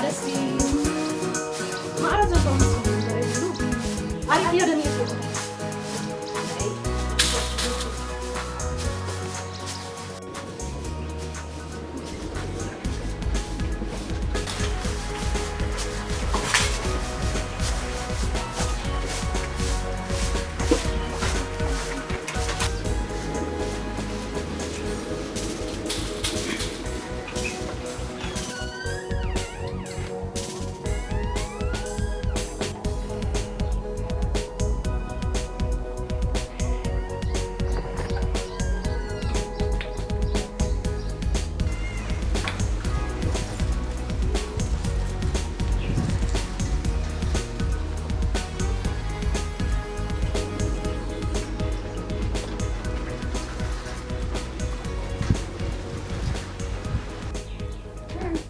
ደስ ማዕረ ዘለዎ መስሎ ነበር የብሉ። ኣሪፍ እዮ ደሚቁ።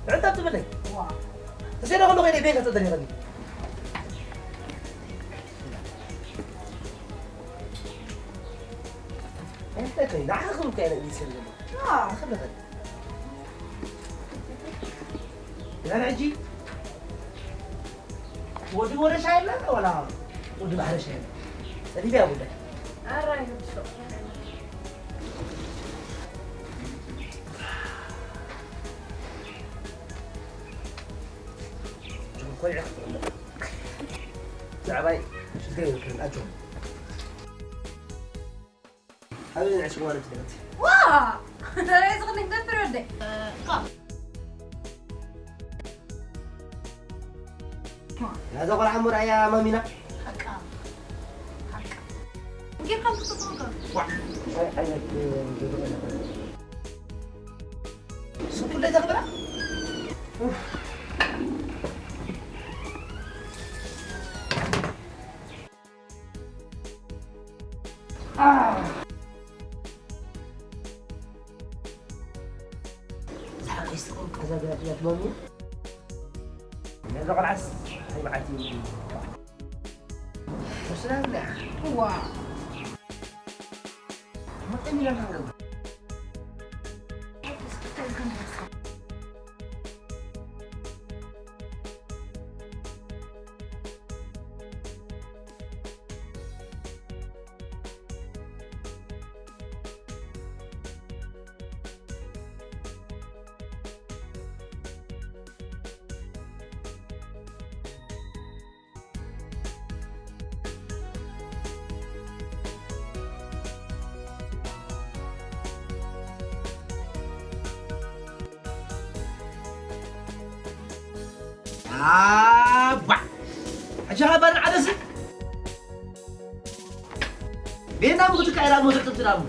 ዕንጠብ ትብለይ። ዋ። እሴ ዶ ከሎ ከይደ ቤት ተደሪኸኒ። እንታይ ከይ ንዓኻ ክብል ከይ ኢለ ኢድ ሰር ዘሎ። ዋ። ኣኽብረኸኒ። ዛሬ ሕጂ ወዲ ወደ ሻይ የለ ወላ ወዲ ባሕሪ ሻይ የለ። ጸዲፊያ ጉዳይ። ኣራይ ህብሾ። ጆን ኮሪዐ ክትጥርምር። ብዛዕባይ ሽግር የብልክን፣ ኣጆኹም። ኣበይ ንዕሽ ጓል ትደረቲ? ዋ! ተረይ ዝኽኒ ክደፍር ወደይ። ናዛ ቆልዓ እሞ ረኣያ ማሚና። ሓቃ። ሓቃ። ጌርካ ምክትትል ዋ! እንታይ ዓይነት እ፣ ስንቱ እንደ ዘኽብራ? ኡፍ። ሳሓቂ ስቁም ከዛ ገያት እያ ትመምዩ። ነዛ ቆልዓስ እንታይ መዓት እዩ? ወስዳና። እዋ። መጠን ኢላ ናገሩ። ኣባ! ሕጂ ኸኣ ባር ዓደሲ? ቤና ምኽትካ ኢላ ሞተት ትብትዳሙ።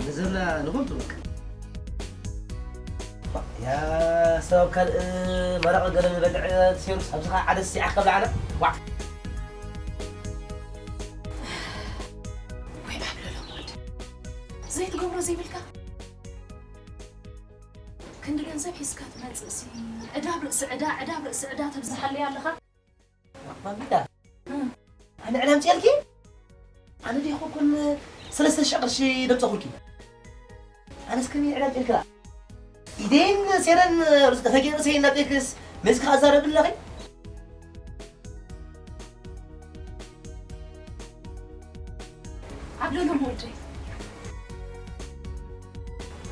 ንዘላ ንኹም ትብቅ። ያ ሰብ ካልእ መረቕ ገለ ዝበልዕ ሴሩስ ኣብዚ ኸዓ ዓደሲ ዓኽ ከብላ ዓለ። ዋ! ክብሮ ዘይብልካ ክንዲ ገንዘብ ሒዝካ ትመጽእ ሲ ዕዳ ኣብ ርእሲ ዕዳ ዕዳ ኣብ ርእሲ ዕዳ ተብዝሓለይ ኣለኻ። ማሚዳ ኣነ ዕዳ ምፅኤልኪ ኣነ ዲኹ ኩን ሰለስተ ሽሕ ቅርሺ ደምፀኹልኪ ኣነስ ከመይ ዕዳ ምፅኤልኪ ኢደይን ሴረን ተጌሩ ሰይ እናጤክስ መዝካ ኣዛረብ ኣለኺ ዓብለሎም ወደይ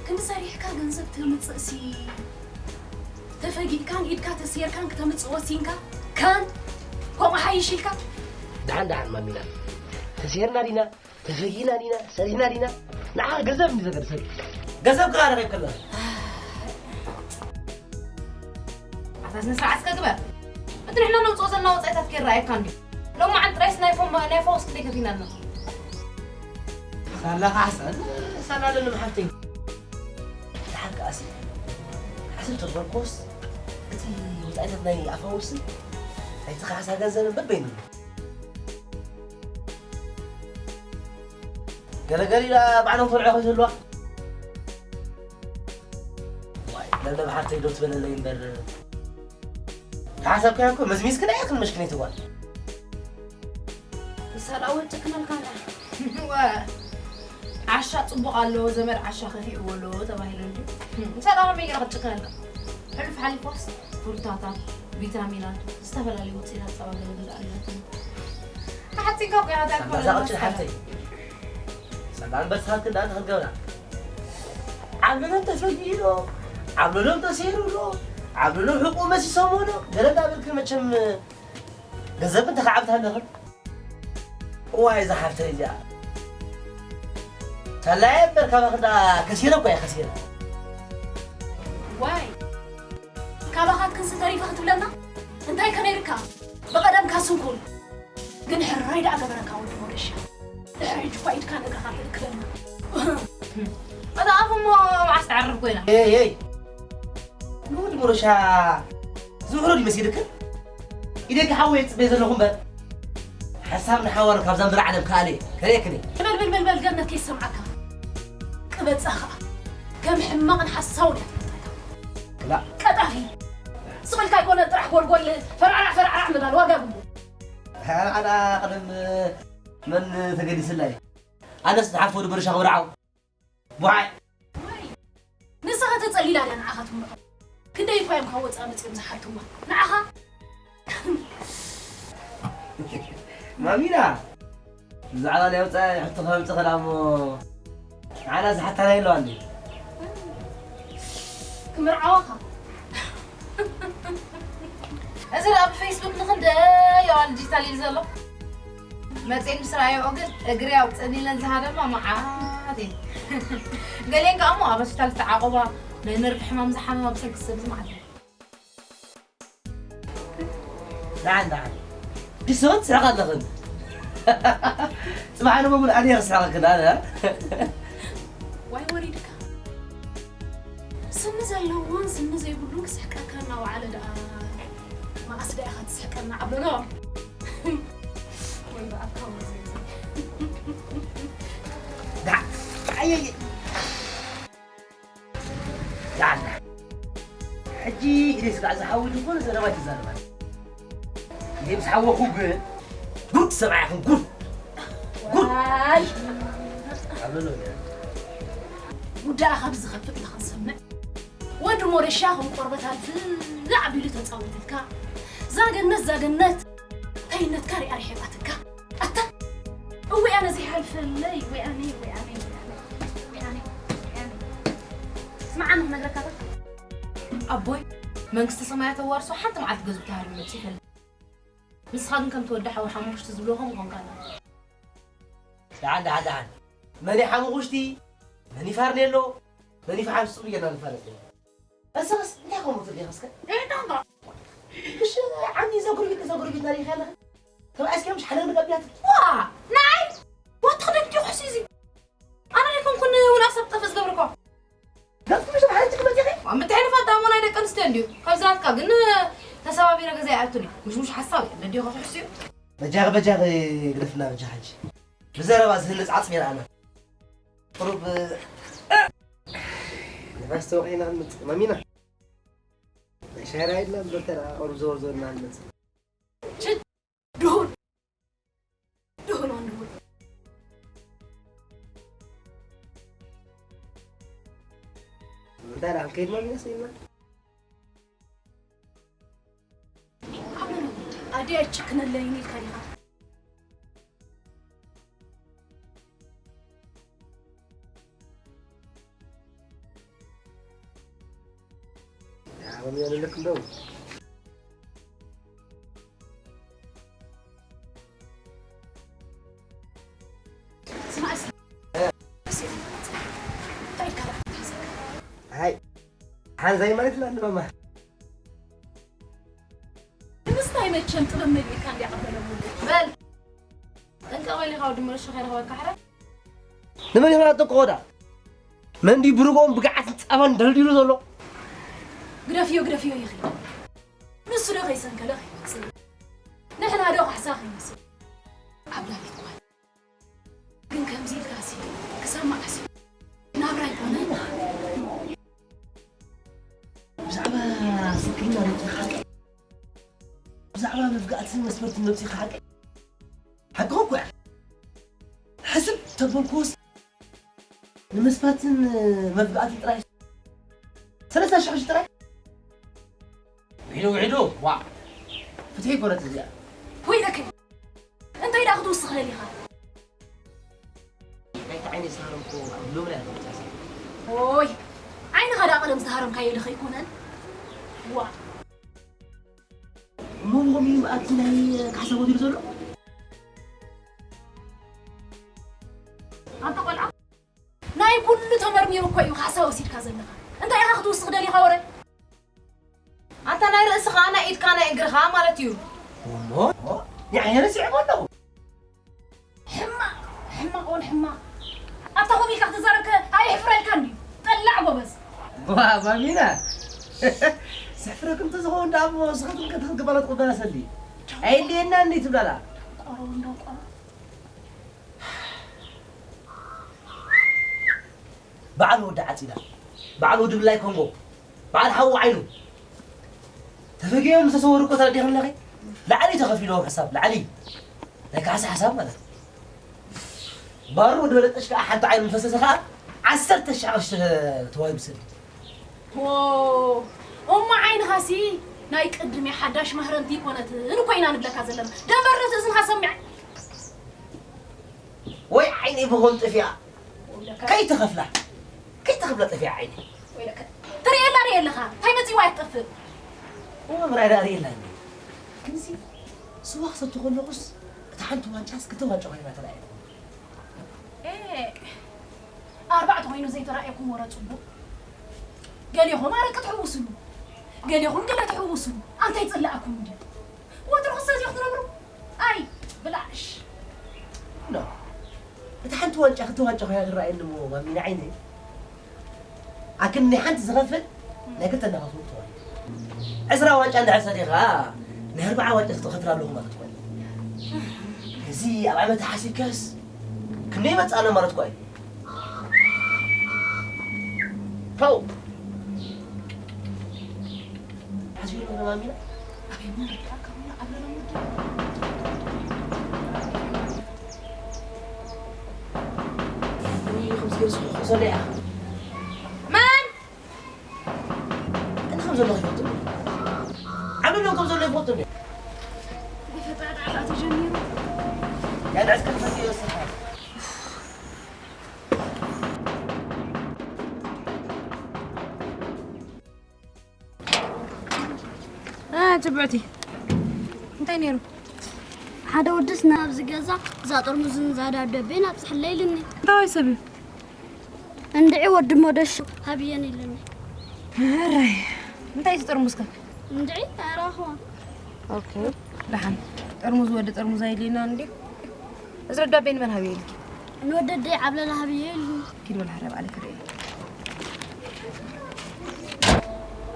ክንዲ ሰሪሕካ ገንዘብ ተምፅእ ሲ ተፈጊእካን ኢድካ ተሴርካን ክተምፅእ ወሲንካ ካን ከምኡ ሓይሽ ኢልካ ደሓን ደሓን ማሚና ተሴርና ዲና ተፈጊእና ዲና ሰሪሕና ዲና ንዓ ገንዘብ እንዲ ዘገር ሰብ ገንዘብ ከዓ ረኺብ ከለና ኣታ ስነ ስርዓት እስከ ግበር እቲ ንሕና ነውፅኦ ዘለና ወፃኢታት ከይረኣየካ እንዲ ሎማዓን ጥራይስ ናይ ፎም ናይ ፈውስ ክንደይ ከፊና ኣለና ሳላ ካሕሰን ሳላ ለንም ሓፍተይ ደሓር ከኣሲ ሓስብ ተበልኮስ እቲ ወፃኢታት ናይ ኣፋውስን ናይቲ ካሕሳ ገንዘብን በበይኑ ገለገሊ ባዕሎም ተልዖ ከይህልዋ ዋይ ለምለም ሓፍተይ ዶ ትበለለይ እምበር ተሓሰብካዮ እኮ መዝሚዝክና ኢኽን መሽክነይቲ ጓል ንሳ ደኣ ወጭክነልካ እንዳ ዓሻ ፅቡቕ ኣለዎ ዘመድ ዓሻ ከፊእዎ ኣለዎ ተባሂሉ እንዲ ንሳ ደኣ ከመይ ገይራ ክትጭክነልካ ሕሉፍ ሓሊፎስ ፍሩታታት ቪታሚናት ዝተፈላለዩ ውፅኢታት ፀባ ገለ ገዛ ኣለትን ተሓፂንካ እኮ ኢኻ እንታይ ኣዛ ክኾነ ቅጭን ሓፍተይ ሰላም በርሳት ክንዳ ንኽገብራ ዓብሎም ተፈጊሎ ዓብሎም ተሰይሩሎ ዓብሎም ሕቁ መሲሶምሎ ገለ እንዳበልክን መቸም ገንዘብ እንተ ከዓብት ኣለኽን እዋይ እዛ ሓፍተይ እዚኣ ታላይ እምበር ካባኽን ደኣ ከሲረ እኮ እየ ከሲረ ዋይ ካባኻትክንስ ተሪፈ ክትብለና እንታይ ከነይርካ ብቐደምካ ስንኩል ግን ሕራይ ደኣ ገበረካ ወዲ ሞደሻ ድሕሪ ሕጂ እኳ ኢድካን እግርኻን ትእክበና እታ ኣፍ እሞ መዓስ ትዓርፍ ኮይና ኤይ ኤይ ንወዲ ሞደሻ ዝምህሮ ድዩ መሲልክን ኢደኪ ሓወየ ጽበየ ዘለኹ እምበር ሓሳብ ንሓዋሩ ካብዛ ምድሪ ዓለም ከኣለ ከርእየክን እየ በል በል በል በል ገነት ከይሰምዓካ ቅበጻ ኸኣ ከም ሕማቕን ሓሳውን እያ ትፈልጣታ ክላእ ቀጣፊ ስቕ ኢልካ ኣይኮነ ጥራሕ ጎልጎል ፈራዕራዕ ፈራዕራዕ ምባል ዋጋ የብሉ ኣነ ቅድም መን ተገዲስላ እዩ ኣነስ ዝሓፍቶ ድበርሻ ክብርዓው ቡዓይ ንስኻ ተጸሊላ ድያ ንዓኻ ትምርዖ ክንደይ እኳ እዮም ካብ ወጻኢ መጺኦም ዝሓትዋ ንዓኻ ማሚና ብዛዕባ ናይ ወፃኢ ሕቶ ከምፅእ ከዳ እሞ ንዓና ዝሓታና የለዋ እንዲ ክምርዓወኻ እዚ ደኣ ብፌስቡክ ንኽንደይ የዋል ዲጂታል ኢሉ ዘሎ መፅኤን ምስ ረኣየኦ ግን እግሪ ኣውፅእኒ ኢለን ዝሃደማ መዓት እየ ገሌን ከዓ እሞ ኣብ ሆስፒታል ዝተዓቆባ ናይ ነርቭ ሕማም ዝሓመማ ብሰንኪ ሰብ እዚ መዓት እዩ ደሓን ደሓን ድስወት ትስሕቃ ኣለኽን ፅባሕ ንመጉን ኣነ ክስሕቀክን ኣነ ዋይ ወሪድካ ስኒ ዘለዎን ስኒ ዘይብሉን ክስሕቀካ እናወዓለ ደኣ መዓስ ደኣ ኢኻ ትስሕቀና ዓብለሎ ወይ ብኣካውንት ደሓን ኣየየ ላዕላ ሕጂ ኢደይ ስጋዕ ዝሓዊ ዝኾነ ዘረባ ይትዛረባል ኢደይ ምስ ሓወኹ ግን ጉድ ሰብኣይ ኢኹም ጉድ ጉድ ዋይ ኣበሎ ጉዳኣ ካብ ዝኸፍት ንኽንሰምዕ ወዲ ሞረሻ ከም ቆርበት ኣልፍዕ ኣቢሉ ተፃወተልካ ዛገነት ዛገነት ተይነትካ ሪኣ ርሒቓትካ ኣታ እወይ ኣነ ዘይሓልፈለይ ወይ ኣነ ወይ ኣነ ወይ ኣነ ወይ ኣነ ወይ ኣነ ስማዓኒ ክነግረካ ዶ ኣቦይ መንግስተ ሰማያት ኣዋርሶ ሓንቲ መዓልቲ ገዝኡ ተሃሪሙ መፅኡ ይፈልጥ ንስኻ ግን ከምቲ ወዲ ሓዊ ሓሙሽቲ ዝብሎ ከም ኾንካ ኣለኻ ደሓን ደሓን ደሓን መን ሓሙኹሽቲ መን ፋርኔሎ መን ይፍሓም ስፁ ብጌና ንፋለጥ እሰስ እንታይ ከምኡ ትልካ እስከ እንታይ ዳንጋ እሺ ዓሚ ዘጉርቢት ዘጉርቢት ናሪኻ ኣለኻ ተባዕስከ ምሽ ሓደ ንቀቢያት ዋ ናይ ወትኽደት ዲኹ ሕሲዚ ኣነ ኣይኮንኩን እውን ኣሰብ ጠፈ ዝገብርኳ ገጽ ምሽ ሓደ ትክመት ይኸ ምትሕንፋት ዳሞ ናይ ደቂ ኣንስትዮ እንድዩ ካብዚ ናትካ ግን ተሰባቢረ ገዛ ይኣቱኒ ምሽሙሽ ሓሳብ እዩ ነዲኹ ክሕስዩ በጃኺ በጃኺ ግደፍና በጃ ሓጂ ብዘረባ ዝህነፅ ዓፅሚ ይረኣና ቁሩብ ንፋስ ተወቒዕና ክንመጽእ። ማሚና፣ ናይ ሻሂ ራይ ኢልና እምበር፣ ተራ ቁሩብ ዘወር ዘወር ኢልና ክንመጽእ። ድሁል፣ ድሁል ወንድሁል። እንታይ ደኣ፣ ክንከይድ ማሚና ስኢልና? ኣደይ ኣይትጨክነለይን ኢልካ ዲኻ? ኣበምያ ንልክ እንደው። ስማዕ እስኪ። እንታይ ኢልካ ደኣ ትሕዘካ? ኣይ፣ ሓንዛይ ማለት ኢላ እንዶ ማማ። ንምስታይ መቸም ጥበብ መሊእካ እንዲያ ቀበለ ሙሉ። በል፣ ጠንቀቕ በል ኢኻ ወዲ መለሾ ከይረኽበካ ሕራይ። ንመን ኢኻ ጠንቀቖ ደኣ? መን ድዩ ብርግኦም ብግዓትን ጸባን ደልዲሉ ዘሎ? ግደፍዮ፣ ግደፍዮ ይኺድ። ንሱ ዶ ከይሰንከለ ከይወጽእ? ንሕና ዶ ካሕሳ ከይመስል? ዓብላሊት ጓል። ግን ከምዚ ኢልካሲ ክሳብ መዓስ እዩ? ናብራ ኣይኮነን። ብዛዕባ ስንክልና ነብስኻ ሓቂ፣ ብዛዕባ መፍጋእትን መስመርትን ነብስኻ ሓቂ፣ ሓቂ እኮ እያ። ሕስብ ተበልኩስ ንመስመርትን መፍጋእትን ጥራይ ሰለስተ ሽሕ ጥራይ። ውሒዱ፣ ውሒዱ፣ ዋ። ፍትሒ ይኮነት እዚኣ። ወይለከ፣ እንታይ ደኣ ክትውስኽ ደሊኻ? ናይቲ ዓይኒ ዝተሃረምኩ ኣብ ሎሚ ናይ ኣፍንጫ ሰብ። ኦይ፣ ዓይንኻ ደኣ ቀደም ዝተሃረምካዮ ዶ ከይኮነን? ዋ። እሞ ብኸምኡ እዩ ኣቲ ናይ ካሕሳ ወዲሩ ዘሎ? ኣንታ ቆልዓ፣ ናይ ኩሉ ተመርሚሩ እኮ እዩ ካሕሳ ወሲድካ ዘለኻ። እንታይ ኢኻ ክትውስኽ ደሊኻ ወረ? ኣንታ ናይ ርእስኻ፣ ናይ ኢድካ፣ ናይ እግርኻ ማለት እዩ። እሞ ንዓይ ረሲዕዎ ኣለኹ። ሕማቕ፣ ሕማቕ ወል ሕማቕ። ኣታ ከምኡ ኢልካ ክትዛረብ ከ ኣየሕፍረልካን ድዩ? ጠላዕ ጎበዝ። ዋ፣ ማሚና። ዘሕፍረኩም እንተዝኸውን ደኣ እሞ ንስኻትኩም ከ ክትግባላ ትቕበላ ሰልዲ። ኣየድልየናን እዩ ትብላላ። ደንቆሮ፣ ደንቆሮ። በዓል ወዲ ዓጺዳ፣ በዓል ወዲ ብላይ ኮንጎ፣ በዓል ሓዊ ዓይኑ ተፈጊኦም ዝተሰወሩ እኮ ተረዲኽኒ ኣለኺ። ላዕሊ ተኸፊልዎም ሕሳብ፣ ላዕሊ ናይ ካሕሳ ሕሳብ ማለት እዩ። ባሩ ወዲ በለጠሽ ከኣ ሓንቲ ዓይኑ ፈሰሰ ከኣ ዓሰርተ ሺሕ ቅርሺ ተዋሂቡ ሰሊጥ። ዎ፣ እሞ ዓይንኻሲ ናይ ቅድሚ ሓዳሽ ማህረምቲ ይኮነትን እኮ ኢና ንብለካ ዘለና። ደንበር ነቲ እዝንኻ ሰሚዕ። ወይ ዓይነይ ብኾን ጥፊኣ። ወይለከ። ከይትኸፍላ። ከይትኸፍላ ጥፊኣ ዓይነይ። ወይለከ። ትርእየላ ዶ የለኻ? እንታይ መጺዋ እያ ትጠፍእ? እሞ ምርኣይ ደኣ ርእየላ እንዲ። ክንሲ ስዋ ክሰቲ ከለኹስ እታ ሓንቲ ዋንጫስ ክልተ ዋንጫ ኮይና ተራእየት። ኤ፣ ኣርባዕተ ኮይኑ ዘይተራእየኩም ወረ ጽቡቕ። ገሌኹም ኣረቂ ትሕውስሉ፣ ገሌኹም ገለ ትሕውስሉ። ኣንታይ ጽላእኩም እንዲ? ወትሩ ክሰትዩ ክትነብሩ? ኣይ፣ ብላሽ። ኖ። እታ ሓንቲ ዋንጫ ክልተ ዋንጫ ኮይና ትረኣየኒ እሞ ማሚና ዓይነይ። ኣክን ናይ ሓንቲ ዝኸፍል ናይ ክልተ እናኸፍሉ ትኾኑ። ዕስራ ዋንጫ እንድሕር ሰቲኻ ናይ ኣርብዓ ዋንጫ ክትኸፍል ኣለኹ ማለት ትኾኑ። እዚ ኣብ ዓመት ሓሲብካስ ክንደይ ይመጽእ ኣሎ ማለት እኮ እዩ። ተው። ሓሲብኩም ተማሚና? ኣበይ ምን ርዳእካ ምን ኣብ ለሎ ምድር? ይኹም ዝገርስ ክኾ ዘሎ እያ። መን? እንተ ከም ዘለኹ ይፈልጡ። ዓብሎም ከም ዘሎ ይፈልጡ። ይፈጣጣ ተጀሚሩ። ያድዕስ ከም ፈትዮ ይወስድካ። እ፣ ትብዕቲ። እንታይ ነይሩ? ሓደ ወድስ ናብዚ ገዛ እዛ ጥርሙዝን እዛ ደብዳቤን ኣብጽሕለይ ኢሉኒ። እንታይ ሰብ እዩ? እንድዒ ወዲ ሞደሽ ሃብየን ኢሉኒ። ሕራይ። እንታይ እዩ ጥርሙዝካ? እንድዒ ኣይረኸቦን። ኦኬ። ደሓን። ጥርሙዝ ወዲ ጥርሙዝ ኣይልዩና እንድዩ። እዚ ደብዳቤ ንመን ሃብየ ኢልኪ? ንወደደይ ዓብለላ ሃብየ ኢሉኒ። ኪድ በል ሓደ ባዕለይ ክርኢ።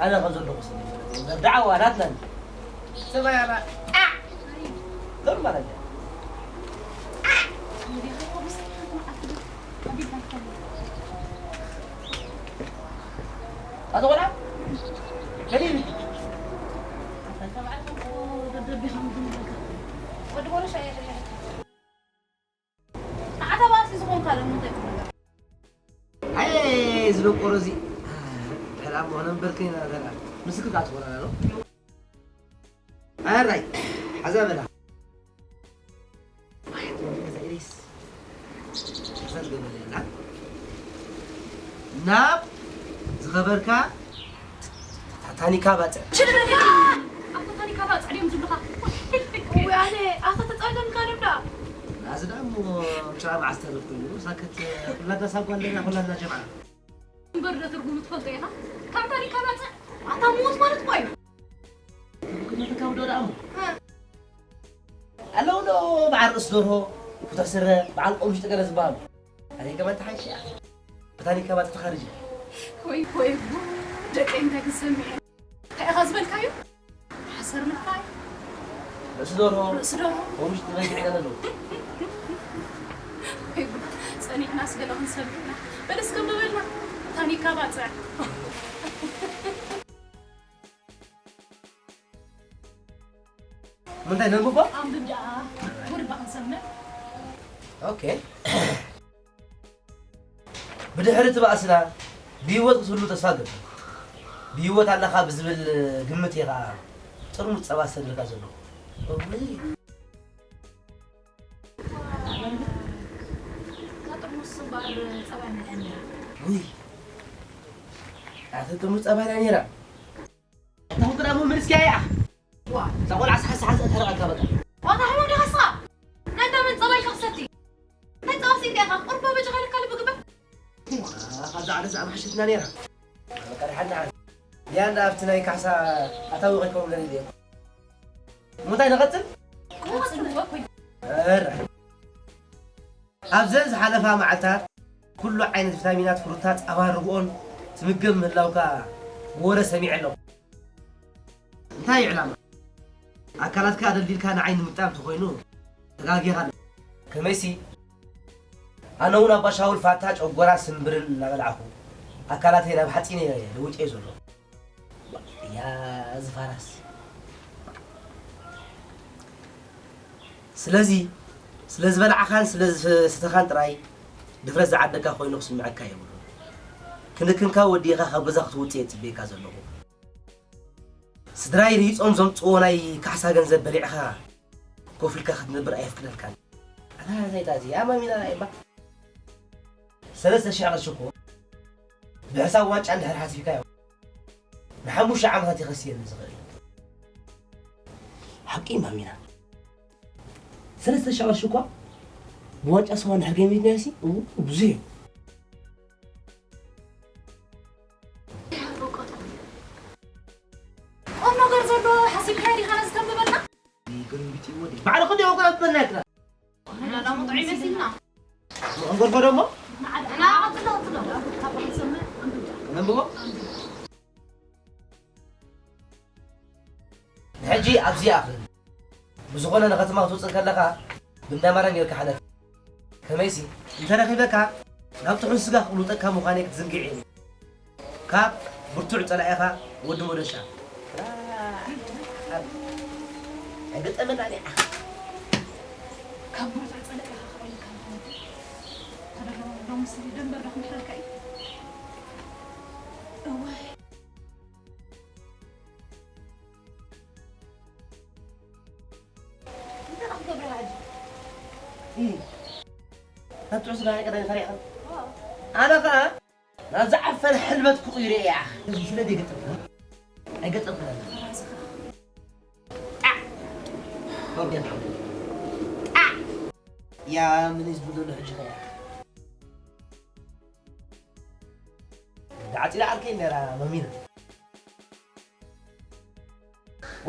ኣነ ከም ዘለኹ ስለ ዝፈልጥ፣ ደዓዋ ናትና እንዲ። ሰማይ ኣባ። አ! ዞር ማለት እዩ። አ! እንዴ፣ ኸው ብሰ-፣ ቢልካ ትፈልጥ። ኣቶ ቆልዓ፣ መን እዩ? ኣታ ባዕልኻ እኮ ደደቢኻ ምዝምዘካ። ወዲ ቦሎ ሻሂ የድልየካ። ንዓታ ባእሲ ዝኾንካ ዶ ምንታይ ትብሎ? ኣየ፣ እዚ ደንቆሮ እዚ። ሕራም መሆነ እምበር ከይና ዘላ። ምስክር ኣትኾና ነው። ኣራይ፣ ሓዛ በላ። ኣይ፣ ገዛ ኢለይስ። ሓዛ ዝገበለ የላ። ናብ ዝኸበርካ ታኒካ ባጽዕ። ሽልለኒ! ኣቶ ታኒካ ባጽዕ ድዮም ዝብሉኻ? እውይ፣ ኣነ ኣታ ተጻዊቶምካ ድዮም ደኣ? ናዚ ደኣ እሞ ጭራ መዓስ ተርፍ ኮይኑ፣ ሳክት ኩላትና ሳብ ጓል ኣለና፣ ኩላትና ጀምዓ። እምበር ዶ ትርጉሙ ትፈልጦ ኢኻ? ካብ ታኒካ ባጽዕ ኣታ ሞት ማለት እኮ እዩ። ትርጉሙ ትካብ ዶ ደኣ እሞ? እ። ኣለዉ ዶ በዓል ርእሲ ደርሆ፣ ፍቱሕ ስረ፣ በዓል ቆምሽ ጥገለ ዝበሃሉ? ኣነ ከማን ተሓይሽ እያ። ብታኒካ ባጽዕ ተኻርጅ። ወይ፣ ወይ፣ ጉድ፣ ደቀይ እንታይ ክሰምዕ እየ። እንታይ ኢኻ ዝበልካዮ? ሓሰር ምፍራይ። ርእሲ ደርሆ። ርእሲ ደርሆ። ከምሽ ትበልዕ ገለ ኣለዎ። ወይ ጉድ፣ ጸኒሕናስ ገለ ክንሰምዕ ኢና። በል እስከ ምበልና። ታኒካ ባጽዕ። ምንታይ ነንብቦ? ኣንብብ ደኣ። ጉድ እባ ክንሰምዕ። ኦኬ። ብድሕሪ እቲ ባእስና ብህይወት ክትህሉ ተስፋ እገብር። ብህይወት ኣለኻ ብዝብል ግምት እየ ኸዓ ጥርሙዝ ጸባ ዝሰድረልካ ዘለኹ። እውይ። እታ ጥርሙዝ እምበኣር ጸባ እያ መሊኣ ነይራ። ውይ። ኣቲ ጥርሙዝ ጸባ እያ ነይራ። እታ ኩንትራ እሞ ምንስኪያ እያ። ዋ። እዛ ቆልዓ ሰሓ ሰሓ ዝእተረኣካ በቃ። ዋታ ሕሙም ዲኻ ንስኻ? ናይ እንዳ መን ጸባ ኢልካ ክሰቲ? እንታይ ጸባ ሲንካ ኢኻ? ቁርባ በጃኻ ኢልካ ልቢ ግበር። ዋ፣ ካብዛ ዓለም እዛ ኣምሓሸትና ነይራ። በቃ ድሓን ድሓን። ያ እንዳ ኣብቲ ናይ ካሕሳ ኣታዊ ከይከውን ገለ ኢለ እኮ። እሞ እንታይ ንቐጽል? ቀጽልዎ እኮ። እረ። ኣብዘን ዝሓለፋ መዓልታት ኩሉ ዓይነት ቪታሚናት፣ ፍሩታ፣ ጸባን ርግኦን ትምገብ ምህላውካ ብወረ ሰሚዐ ኣለኹ። እንታይ እዩ ዕላማ? ኣካላትካ ኣደልዲልካ ንዓይ ንምግጣም እንተኾይኑ ተጋጊኻ ኣለኻ። ከመይሲ ኣነ እውን ኣባ ሻውል ፋታ ጨጎራ ስምብርን እናበላዕኹ ኣካላተይ ናብ ሓፂን እየ ለዊጠዮ ዘለኹ። ያ እዚ ፋራስ። ስለዚ ስለ ዝበላዕኻን ስለ ዝሰተኻን ጥራይ ድፍረት ዝዓደካ ኮይኑ ክስምዐካ የብሉን። ክንክንካ ወዲእኻ ካብ ገዛ ክትውፅእ እየ ዝፅበየካ ዘለኹ። ስድራይ ርሂጾም ዘምጽዎ ናይ ካሕሳ ገንዘብ በሊዕኻ ኮፍ ኢልካ ክትነብር ኣየፍቅደልካን። ኣታ እንታይ እታ እዚ ኣማሚና እባ። ሰለስተ ሽሕ ቅርሺ እኮ ብሕሳብ ዋንጫ እንድሕር ሓሲብካዮ ንሓሙሽተ ዓመታት ይኸስየኒ ዝኽእል። ሓቂ ማሚና። ሰለስተ ሽሕ ቅርሺ እኳ ብዋንጫ ስዋ እንድሕር ገሚትናዮሲ፣ እው፣ ብዙሕ እዩ። ቁም ነገር ዘሎ ሓሲብካዮ ዲኻ ነዚ ተንብበልና? ግርምቢጥ እዩ ወዲ። ባዕልኹ ዲኹም ከነብበልና ኢኽና። ንሕና ዳ ምጡዕ ይመሲልና። ንኽንገርፎ ደሞ? ንዓ ቀጽሎ፣ ቀጽሎ። ነንብቦ? ንሕጂ ኣብዚ ይኣኽል። ብዝኾነ ንኸተማ ክትወጽእ ከለኻ ብእንዳ ማርያም ጌርካ ሓለፍ። ከመይሲ እንተረኺበካ ናብ ጥሑን ስጋ ክቕሉጠካ ምዃነይ ክትዝንግዕ የብልካ። ካብ ብርቱዕ ጸላኢኻ ወዲ ሞደሻ። ኣይገጠመና ኒዓ። ካብ ብርቱዕ ጸላኢኻ ክቕልካ እንተወዲ ተደረበ ሎምስ ደንበር ዶ ክምሕረልካ እዩ? እዋይ። እንታይ ደኣ ክትገብር ኢኻ ሕጂ? እ፣ ናብ ጥዑስ ናይ ቀዳሚ ፈሪቕካ? ኣዎ። ኣነ ኸኣ ናብ ዝዓፈነ ሕልበት ክቕይሮ እየ። እዚ ስለ ዘይገጠምኩ፣ ኣይገጠምኩን ኣለ። ጣዕ! ጣዕ! ያ ምን እዩ ዝብል ዘሎ ሕጂ ኸ ያ? ወዲ ዓጺዳ ዓርከይ ነራ መሚና።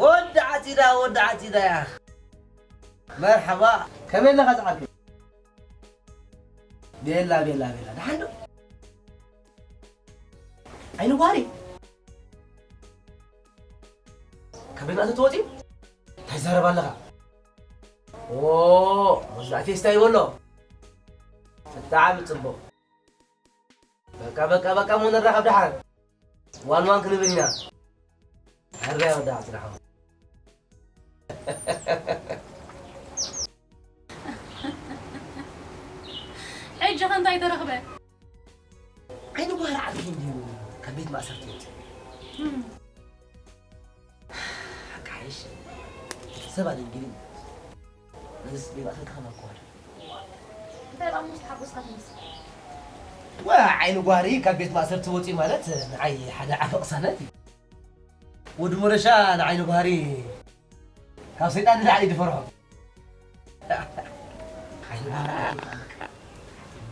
ወዲ ዓጺዳ፣ ወዲ ዓጺዳ ያ። መርሓባ፣ ከመይ ኣለኻ ዝዓርከይ? ቤላ፣ ቤላ፣ ቤላ፣ ደሓን ዶ? ኣይንዋሪ። ካብ ቤት መእተዊ ተወጺኡ? እንታይ ትዛረብ ኣለኻ? ኦ፣ መዝናዕቲ ፌስታ ይበሎ። ብጣዕሚ ጽቡቕ። በቃ፣ በቃ፣ በቃ፣ እሞ ንራኸብ ደሓን። ዋን ዋን ክንብል ኢና። ሕራይ ወዳ ጽናሕ። ሕጂ ከ እንታይ ተረኽበ? ዓይኒ ጓህሪ ዓርኪ እንድዩ ካብ ቤት ማእሰርቲ ይወፅእ። ሓቂ ሓይሽ ሰብ ኣደንጊሪ። ነዚስ ቤት ማእሰርቲ ከማን ክዋደ። እንታይ ደኣ ምስ ተሓጎስካ ትመስል? ዋ ዓይኒ ጓህሪ ካብ ቤት ማእሰርቲ ወፅኡ ማለት ንዓይ ሓደ ዓፈ ቅሳነት እዩ። ወዲ ሞረሻ ንዓይኒ ጓህሪ ካብ ሰይጣን ንላዕሊ ድፈርሖ።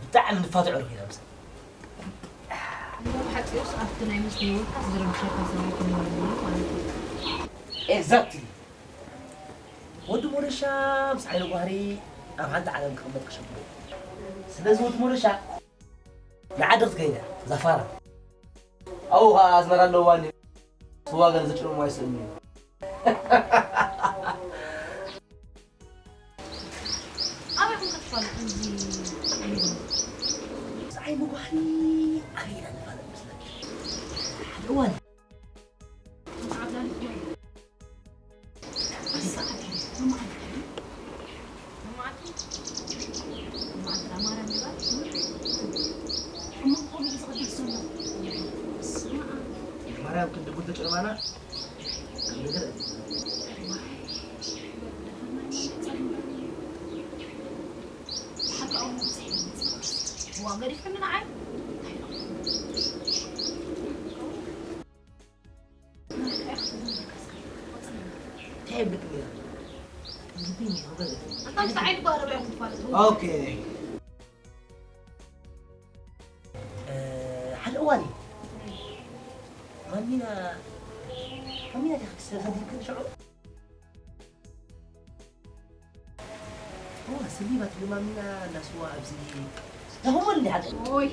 ብጣዕሚ ንፋትዖ ርኺና ምሳይ። ብሓጺሩስ ኣብቲ ናይ ምስ ህይወትካስ ዝረብሸካ ሰብ ኣይኮነን ማለት እዩ። ኤግዛክትሊ። ወዲ ሞረሻ ምስ ዓይኒ ጓህሪ ኣብ ሓንቲ ዓለም ክቕመጥ ክሸግሮ። ስለዚ ወዲ ሞረሻ ንዓዲ ክትከይዳ ዛፋራ። ኣብኡ ኸዓ ኣዝመራ ኣለዋ እንድዩ። ስዋ ገለ ዝጭርሞ ኣይስእን እዩ። ኣበይ ኹን ክትፋለጥ እዚ ብዛዕባ ምጓኒ ኣበይ ኢና ንፋለጥ መስለኪ? ሓደ እዋን ማርያም ክንዲ ጉድ ጭርማና ኣብ ነገር ዋ ገዲፍክኒ ንዓይ። እንታይ ይብልክ ነይሩ? ልቢ ይኸበል። ኣንታ ምስ ዓይኒ ጓረብ እያ ክትፋለጥ። ኦኬ። እ፣ ሓደ እዋን እዩ። ማሚና፣ ማሚና ዲኻ ክሰ-፣ ሰዲድክን ሽዑ? እዋ፣ ስሊባ ትብሊ ማሚና እናስዋ ኣብዚ ዳኹም ወልዲ ሓቂ። ኦይ።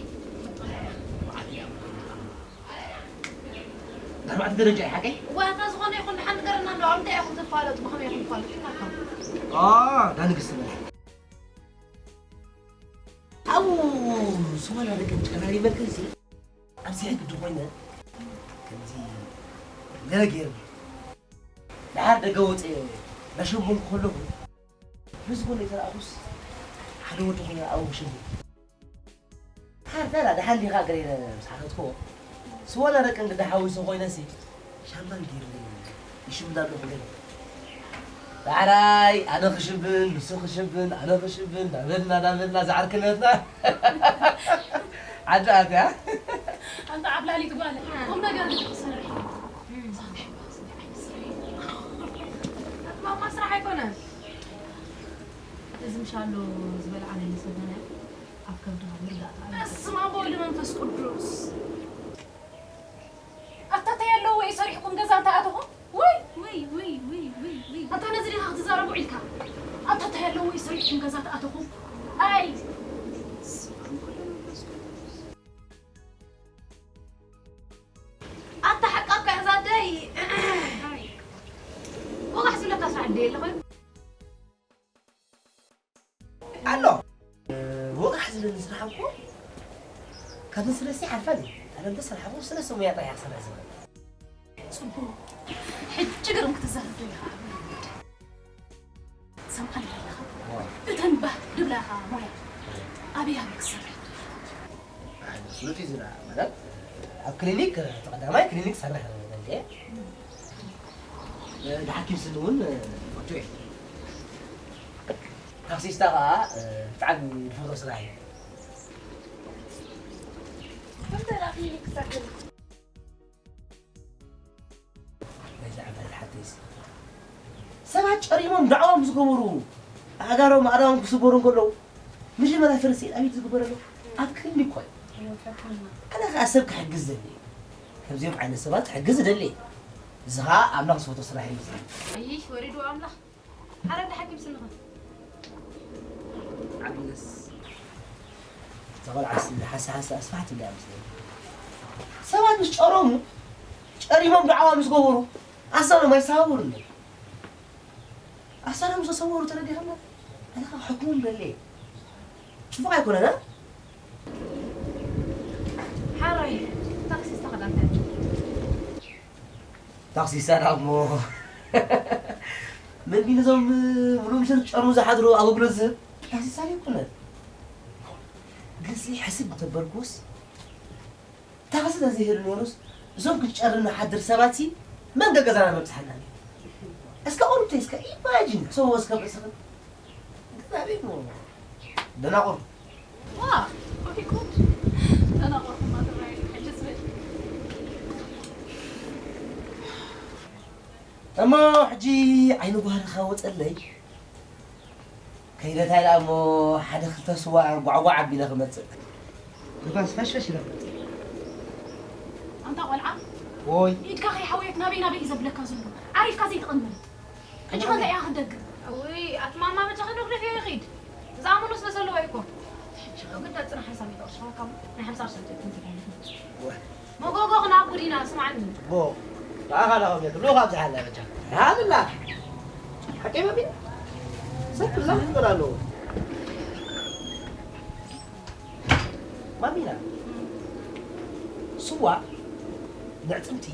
ኣርባዕተ ደረጃ እዩ ሓቀይ? እዋ፣ እታ ዝኾነ ይኹን ንሓንቲ ገረና ኣሎ። ኣብ እንታይ ኢኹም ትፋለጡ? ብኸመይ ኢኹም ትፋለጡ? ኢልናካ። ኣ፣ ዳ ንግስቲ በል። ኣብኡ ስዋ እናደቀ ጨራሪ መልክንሲ ኣብዚ ሕግ ድኾይነ ከምዚ ገለ ገይርኒ። ደሓር ደገ ወፅየ እናሸንበንኩ ከለኹ፣ ምስ ጎነይ ተረኣኹስ ሓደ ወዲ ኾይነ ኣብኡ ክሽንበን። ደሓር ታላ ደሓን ዲኻ ገለ ኢለ ምስ ሓተትኩዎ፣ ስዋ እናደቀ እንግዳ ሓዊሱ ኮይነሲ ሻምባን ገይርኒ ይሽምዳ ኣለኹ ገለ። ዳሕራይ ኣነ ክሽብን፣ ንሱ ክሽብን፣ ኣነ ክሽብን፣ ዳበልና፣ ዳበልና፣ ዝዓርክነትና። ዓዲ ኣትያ። ኣንታ ዓብላሊት ጓል፣ ቁም ነገር ክትሰርሕ። ማማ ስራሕ ኣይኮነን። እዚ ምሻሎ ዝበልዓ ናይ ሰገነ ኣብ ከብድኻ ምርዳእ ተኣለ። በስመ ኣብ ወወልድ መንፈስ ቅዱስ። ኣታ እንታይ ኣለዎ እዩ ሰሪሕኩም ገዛ እንተ ኣተኹም? ወይ፣ ወይ፣ ወይ፣ ወይ፣ ወይ፣ ወይ። ኣታ ነዚ ዲኻ ክትዛረቡ ኢልካ? ኣታ እንታይ ኣለዎ እዩ ሰሪሕኩም ገዛ ተኣተኹም? ኣይ። ኣታ ሓቃካ እዛ ኣደይ። ኣይ። ወጋሕ ዝብለካ ስራሕ ደይ ኣለኹ። ኣሎ። ወጋሕ ዝብለኒ ስራሕ እኮ ካብ ንስለሲ ሓልፋ ድዩ? ኣነ እንተስራሕ እኮ ስለሲ ሙያ ጥራሕ እያ ክሰርሕ ዝኽእል። ጽቡቕ። ሕጂ ግርም ክትዛረብ ዶ ኢኻ? ሰምዓኒ ኣለኻ? ዋ። እተን ባህ ድብላኻ ሞያ ኣበይ ኣበይ ክሰርሕ? ኣይ፣ ፍሉጥ እዩ ዝረኣ። ማለት ኣብ ክሊኒክ፣ እቲ ቀዳማይ ክሊኒክ ሰርሕ ደልየ። ንሓኪም ስኒ እውን ፈቱ እየ። ታክሲስታ ኸዓ ብጣዕሚ ዝፈትዎ ስራሕ እዩ። ናይዚ ዓባይ ሓተይሲ ሰባት ጨሪሞም ዳዕዋ ምስ ገበሩ ኣእጋሮም ኣእዳዎም ክስበሩ እንከለዉ መጀመርያ ፈለስቲ ኣብ ኢድ ዝግበረሉ ኣብ ክንዲ እኮ እዩ። ኣነ ከዓ ሰብ ክሕግዝ ደሊ እየ። ከምዚኦም ዓይነት ሰባት ክሕግዝ ደሊ እየ። እዚ ከዓ ኣምላኽ ዝፈቶ ስራሕ እዩ። ኣይሽ ወሪዱ ኣምላኽ። ሓረዳ ሓኪም ስንኻ። ዓብነስ እዛ ቆልዓ ሓሳ ሓሳ ኣስፋሕቲ እንዳ ምስለኒ ሰባት ምስ ጨረሙ ጨሪሞም ዳዕዋ ምስ ገበሩ ኣሳሎም ኣይሰባበሩን እዮም። ኣሳሎም ዝተሰወሩ ተረዲኻ እሞ ኣነ ከዓ ሕክሞም ደለ እየ። ፅቡቕ ኣይኮነን። እ? ሓራይ ታክሲ ዝተኸዳ እንታይ? ታክሲ ይሳዳ እሞ። መን ቢሉ እዞም ሙሉእ ምሸት ጨርሙ ዝሓድሩ ኣገልግሎት ዝህብ? ታክሲ ይሳዳ ኣይኮነን። ግዜ ሕስብ እንተበልኩስ፣ ታኽሲ ተዘይህሉ ነይሩስ፣ እዞም ክንጨርም ንሓድር ሰባትሲ መን ገገዛና መብጽሓና ነይሩ? እስከ ቁሩብተይ እስከ ኢማጂን ክሰብዎ እስከ ርእስኽን። ግን ኣቤት ሞ ደናቑር። ዋ፣ ኦኬ፣ ጉድ። ደናቑር ድማ ትራይ፣ ሕጂ ዝብል። እሞ ሕጂ ዓይኒ ጓህርኻ ወጸለይ። ከይደታ ኢላ እሞ ሓደ ክልተ ስዋ ጓዕጓዕ ኣቢለ ክመጽእ። ንፋስ ፈሽፈሽ ኢለ ክመጽእ። ኣንታ ቆልዓ፣ ወይ። ኢድካ ከይሓወየት ናበይ ናበይ እዩ ዘብለካ ዘሎ? ዓሪፍካ ዘይትቕመጥ። ሕጂ ከ እንታይ ኢኻ ክትደግም? እውይ፣ ኣቲ ማማ በጃኺ ዶ ግደፍዮ ይኺድ። ዝኣመኖ ስለ ዘለዎ እዩ እኮ። ሕጂ ከ ግዳ ጽናሕ ሓንሳብ ሚእቲ ቅርሺ ከሃብካ እሞ ናይ ሓምሳ ቅርሺ ሳንቲም ትንኪ ትመጽእ። ወ- መጎጎ ክናጉድ ኢና፣ ስማዕኒ። እሞ፣ ብኣኻ ዳኸም የትብሎ ካብ ዝሓላ በጃ። ሃብላ። ሓቂ ማሚና? ሰብ ብዛት ክብል ኣለዎ። ማሚና፣ ስዋ ንዕጽምቲ፣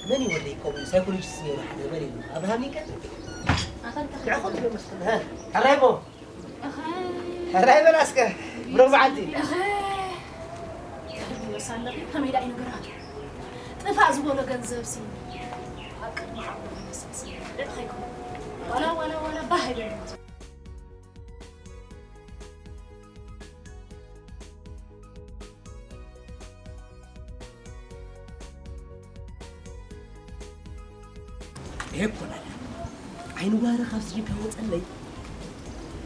መን እዩ ወደይ ከምኡ ሳይኮሎጂስት ነይሩ ሓደ መን እዩ? ኣብርሃም ሊንከን? ኣታ እንታይ ድዕኹም ትብል መስል? ሃ? ሕራይ እሞ? እኸ። ሕራይ በላ እስከ፣ ብሩኽ መዓልቲ። እኸ። ተርቢዮ ሳለኺ ከመይ ደኣ እዩ ነገራቱ? ጥፋእ ዝበሎ ገንዘብሲ ኣብ ቅድሚ ዓቕሙ ይመሰልሲ። ልዕኸይኩም። ዋላ፣ ዋላ፣ ዋላ ባህ ኣይበለኒ። ይሄ እኮ ናት። ዓይኒ ጓህሪ ካብ ስጅን ካብ ወጸለይ፣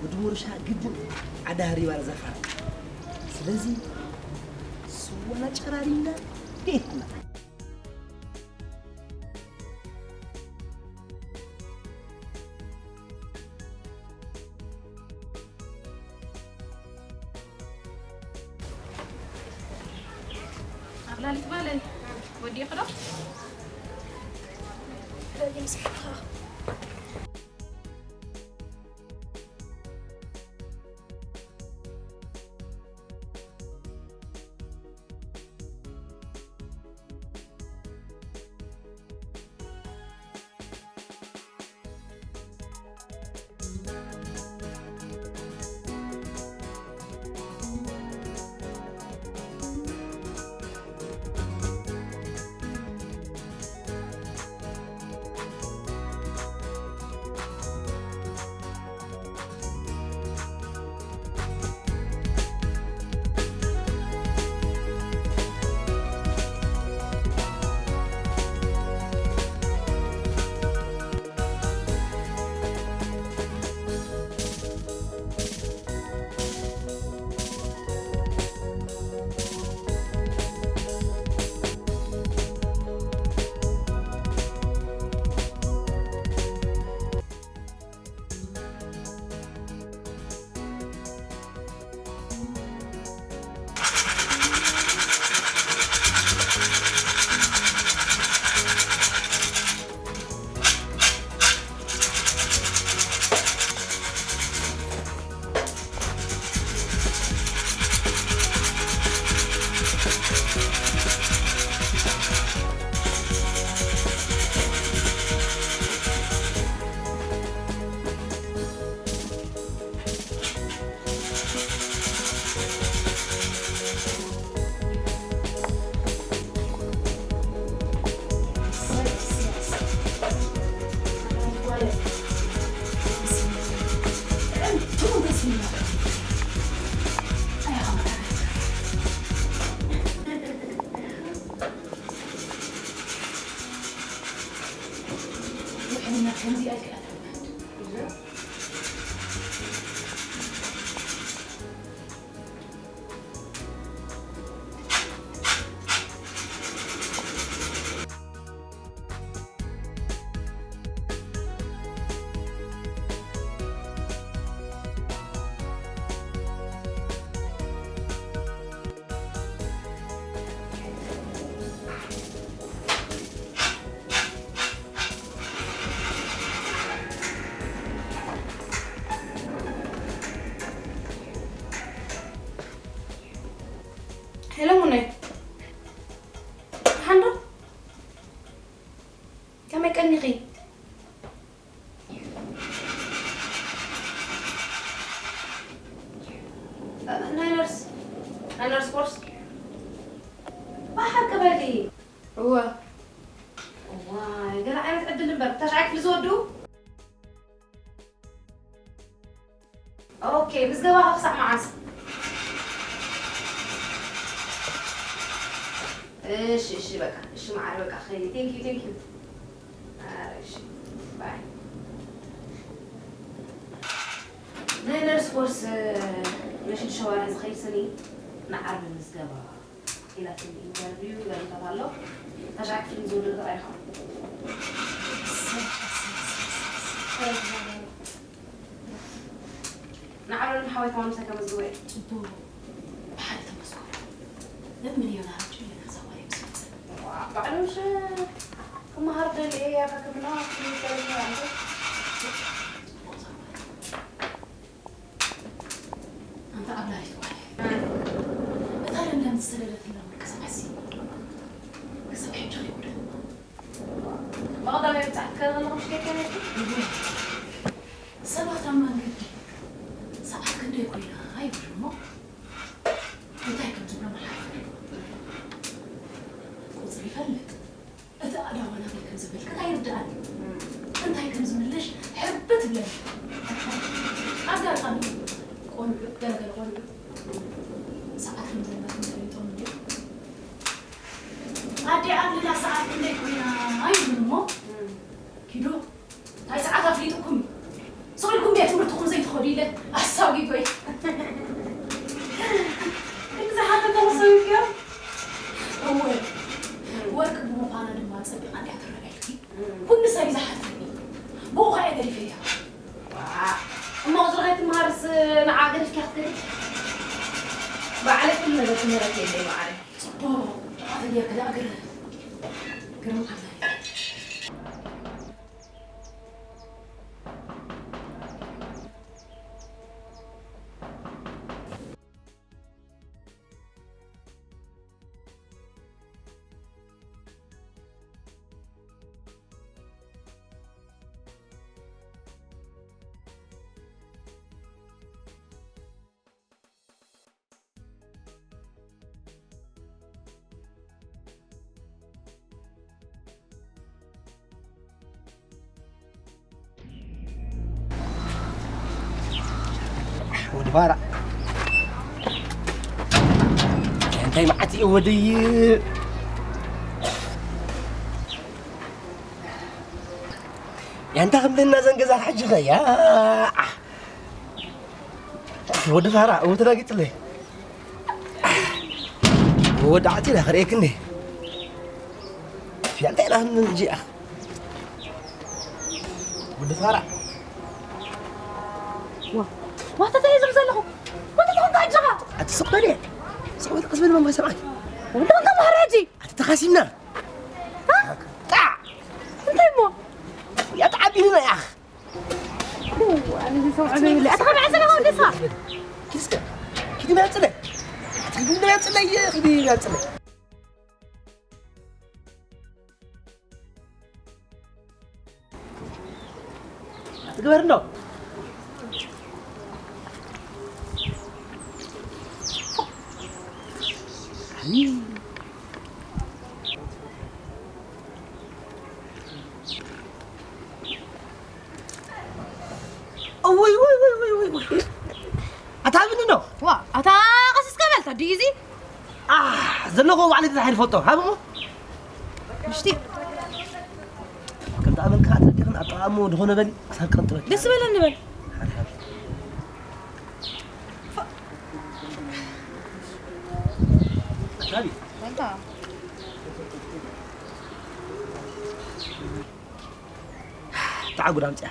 ወዲ ሞርሻ ግድን ዓዲ ሃሪባ ዘፋር። ስለዚ ስዋና ጨራሪና ቤትና። ኣኽላሊት ጓለይ፣ ወዲእኺ ዶ? ሄሎ ሙነይ፣ ደሓን ዶ? ናይ ነርስ ናይ ነርስ ኮርስ ብሓቂ በሊ። እወ። እዋይ፣ ገለ ዓይነት ዕድል እምበር። ታሽዓይ ክፍሊ ዝወድኡ? ኦኬ፣ ምዝገባኻ ክሳዕ መዓስ? እሺ፣ እሺ፣ በቃ፣ እሺ፣ መዓር፣ በቃ፣ ኸይዲ። ቴንክ ዩ፣ ቴንክ ዩ። ኧረ፣ እሺ፣ ባይ። ናይ ነርስ ኮርስ፣ መሽድ ሸዋርያ ዝኸይድ ሰኒ ንዓርቢ ምዝገባ። ኢላትኒ ኢንተርቪው ይበልታት ኣሎ። ታሽዓይ ክፍሊ ዝወደዱ ጥራይ ኢኻ። ንዓብረን ሓወይ ከማን ምሳይ ከመዝግቦ እየ። ጽቡቕ። ብሓደ ተመስገኑ። እምን እዮ ንሃብቲ እዮ ንክዛዋሪ ምስ መጸ። ዋ፣ ባዕሉ ምሽ ክመሃር ደልየ እያ ከክምና ክምተለኛ። ጽቡቕ ዛዋሪ። ኣንታ ኣብ ላሪት ጓል። እታ ለምለም ዝሰደደትላ ውልቀ ሰብሲ ክሳብ ሕጂ ከይወደኹማ። ብቐዳማይ ብጻሕቲ ከለኹም ሽገከነቲ? እወ። ሰባት ኣብ መንገዲ ሰዓት ክንደይ ኮይና ይብሉ እሞ እንታይ ከም ዝብሎም ሓፍር። ቁጽሪ ይፈልጥ። እቲ ኣእዳው ናበይ ከም ዘመልክት ኣይርድኣን። እንታይ ከም ዝምልሽ ሕርብት ይብለኒ። ኣብ ዳርጋ ቆልዑ፣ ገለገለ ቆልዑ ሰዓት ከም ዘለኩም ፈሊጦም እንድዮም። ኣዴ ኣልላ ሰዓት ክንደይ ኮይና ኣይብሉን እሞ፣ ኪዱ እንታይ ሰዓት ኣፍሊጥኩም እዩ? ስቕ ኢልኩም ቤት ትምህርትኹም ዘይትኸዱ ኢለ ኣሳጒጎይ። ክንዲ ዝሓተተኹ ሰብ እዮ። እወ፣ ወርቂ ብምዃና ድማ ጸቢቓ እንድያ ተረዳኢትኪ። ኩሉ ሰብ እዩ ዝሓተኒ። ብኡ ኸኣ እየ ገዲፈያ። ዋእ፣ እሞ ቁጽሪ ከይትመሃርስ ንዓ ገዲፍኪ ክትከዲ? ባዕለይ ኩሉ ነገር ክምህረኪ እየ ማዓረይ። ጽቡቕ፣ ጥቓ ተጌርኪ ደኣ ግር-፣ ግርም ዓላ። ወዲ ፋራ። እንታይ መዓት እዩ ወደይ? ያንታ ከምደና ዘንገዛ ሕጂ ኸያ። ወዲ ፋራ፣ እው ተዳጊጽለይ። ወዲ ዓጺዳ ክርእየክኒ። ያንታ ኢና ክንጂ ኣኽ። ወዲ ፋራ። ዋ፣ ዋታ ተይ ዝም ዘለኹ። ዋታ ተኾንካ ኣጆኻ። ኣቲ ስቕ በል እየ። ስቕ በል፣ ቀስ በል፣ መምሃር ሰምዓት። ወዲ ኾንካ መሃር ሕጂ። ኣቲ ተኻሲምና። ሃ? ጣዕ! እንታይ እሞ? ያጣ ዓቢንና ያኽ። ው፣ ኣነ እዚ ሰው ዓቢንና። ኣቲ ኸመይ ዓሰለ ኸው ደስኻ? ኪድ እስከ። ኪድ መያጽለ። ኣቲ ኪድ መያጽለ፣ ኪድ መያጽለ። ትግበር እንዶ። እውይ፣ ውይ፣ ውይ፣ ውይ፣ ውይ፣ ውይ። ኣታ ብኒ ዶ? ዋ፣ ኣታ ቀስ እስከ በል፣ ታዲዩ እዚ? ኣህ፣ ዘለዎ ባዕለይ ተታሒድ ፎቶ። ሃብሞ? ምሽቲ። ከምቲ ኣመልካ ኣትረዲኽን ኣጠቓቕሞ ዝኾነ በሊ፣ ክሳብ ቀንጥበት። ደስ በለኒ በል። ሓድሓድ። ኣታቢ። ወንታ። ተዓጉድ ኣምጽያ።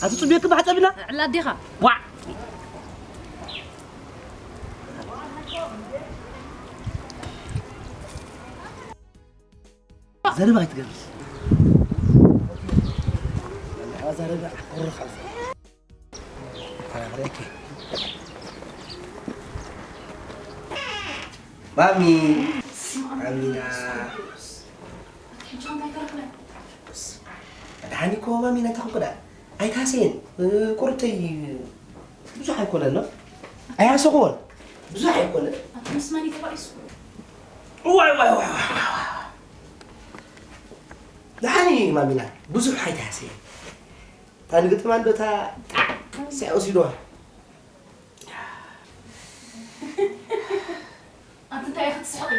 ኣቲ ጽቡቅ ክባሕ ጸብና። ዕላ ኣዴኻ። ዋዕ። ዘረባ ኣይትገብርስ። ዘረባ ኣውርድ ካልሲ። ተናግረኪ። ማሚ፣ ስማ፣ ኣሚና። ኣቲ ሕጂ እንታይ ተረኽበ? ኣድሓኒ እኮ ማሚ፣ ናይ ተኸብዳ። ኣይትሃስየን። ቁርተይ ብዙሕ ኣይኮነን ነው። ኣይሃሰኹዎን። ብዙሕ ኣይኮነን። ኣታ ምስ መን እዩ ተባኢሱ? ዋይ፣ ዋይ፣ ዋይ፣ ዋይ፣ ዋይ። ደሓን እዩ ማሚና፣ ብዙሕ ኣይትሃስየን። እታ ንግጥማ እንዶ እታ ሲያ ወሲድዋ። ኣንቲ እንታይ ኢኺ ትስሕቒ?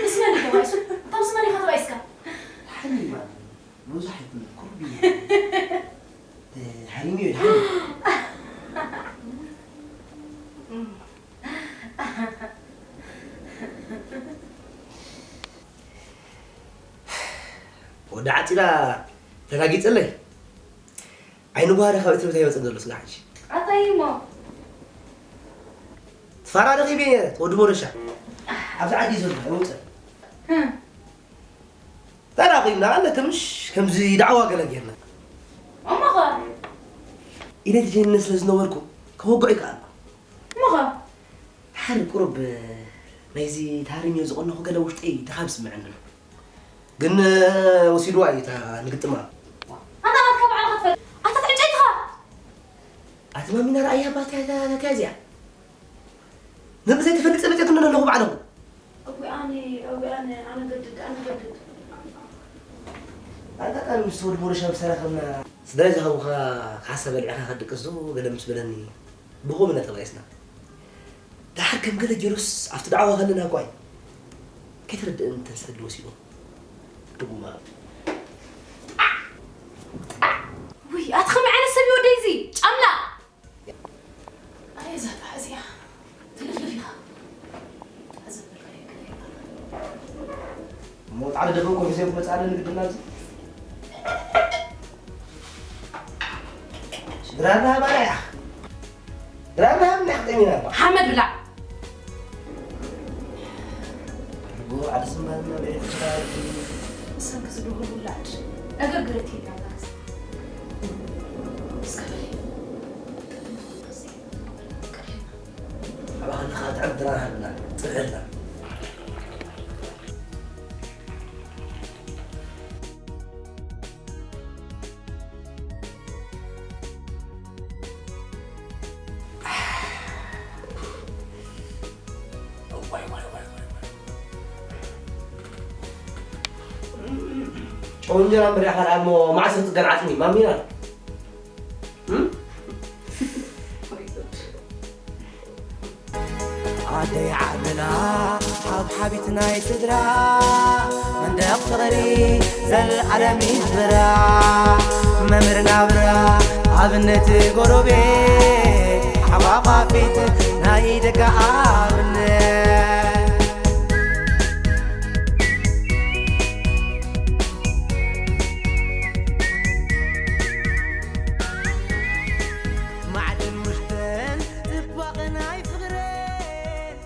ምስ መን እዩ ተባኢሱ? እታ ምስ መን ኢኻ ተባኢስካ? ደሓን እዩ ማሚ፣ ብዙሕ ኣይኮነን፣ ቁሩብ እዩ። እ፣ ሓሪሙ እዩ፣ ደሓን እዩ። ወዲ ዓፂዳ ተላጊፀለይ። ዓይኒ ጓሃዳ ካብ እትብታ ይወፅእ ዘሎ ስጋ ሓጂ። ኣታይ እሞ? ትፋራ ደኺበ እየ፣ ወዲ ሞረሻ። ኣብዚ ዓዲ እዩ ዘሎ፣ ኣይወፅእን። ህም። ተራኺብና ኣለክ ምሽ ከምዚ ዳዕዋ ገለ ጌርና። እሞኸ? ኢለ ትጀንነ ስለ ዝነበርኩ ከወግዖ ይከኣል። እሞኸ? ድሓር ቁሩብ ናይዚ ተሃሪምዮ ዝቐነኹ ገለ ውሽጠይ ድኻም ይስምዐኒ ኣሎ። ግን ወሲድዋ እዩ እታ ንግጥማ። ኣታ ናትካ ባዕልኻ ትፈልጥ። ኣታ ትዕጨይትኻ። ኣቲ ማሚና ረኣያ ባታ እታ እዚኣ። ነዚ ዘይትፈልጥ መፂኣ ትብለኒ ኣለኹ ባዕለኹ። እዊ ኣነ፣ እዊ ኣነ፣ ኣነ ገድድ፣ ኣነ ገድድ። ኣጋጣሚ ምስ ወዲ ሞረሻ ምስ ተራኸብና፣ ስድራ ዝሃቡኻ ካሕሳ በሊዕኻ ክትድቅስ ዶ ገለ ምስ በለኒ፣ ብኸምኡ ኢና ተባኢስና። ደሓር ከም ገለ ጌሩስ ኣብቲ ዳዕዋ ከለና እኳ እዩ። ከይተረድእን እንተን ሰዲ ወሲዱ። ርጉማ። ውይ፣ ኣቲ ከመይ ዓይነት ሰብ እዩ ወደይ እዚ? ጫምላቕ! ኣየ እዛ ጣዕ እዚኣ፣ ትልፍልፍ ኢኻ። እታ ዘበልካዮ ገለ ይበሃል። እሞ ጻዕዳ ደበ እኮ ሒዘ ክመጽእ ኣለኒ ግድና ኣብዚ። ድራርና ሃባና እያ። ድራርና ሃብና እያ፣ ጠሚና እባ። ሓመድ ብላዕ። ርጎ ዓዲ ስምባልና ብዒ ክዳን። ብሰንኪ ዝድውል ውላድ። ነገር ግርት ይብላላስ። እስከ በሊ። ኣባኻ ንኻ ትዕድራ ሃብና፣ ጽብሕልና። ዋይ፣ ዋይ፣ ዋይ፣ ዋይ፣ ዋይ። ጨው እንጀራ እምበር ኢኻ ደኣ እሞ መዓስ ክጽገን ዓጽሚ? ማሚና። እም? ኣደይ ዓድና ሓብሓቢት ናይ ስድራ መንደቕ ፍቕሪ ዘልኣለም ይኽብራ መምህር ናብራ ኣብነት ጎረቤት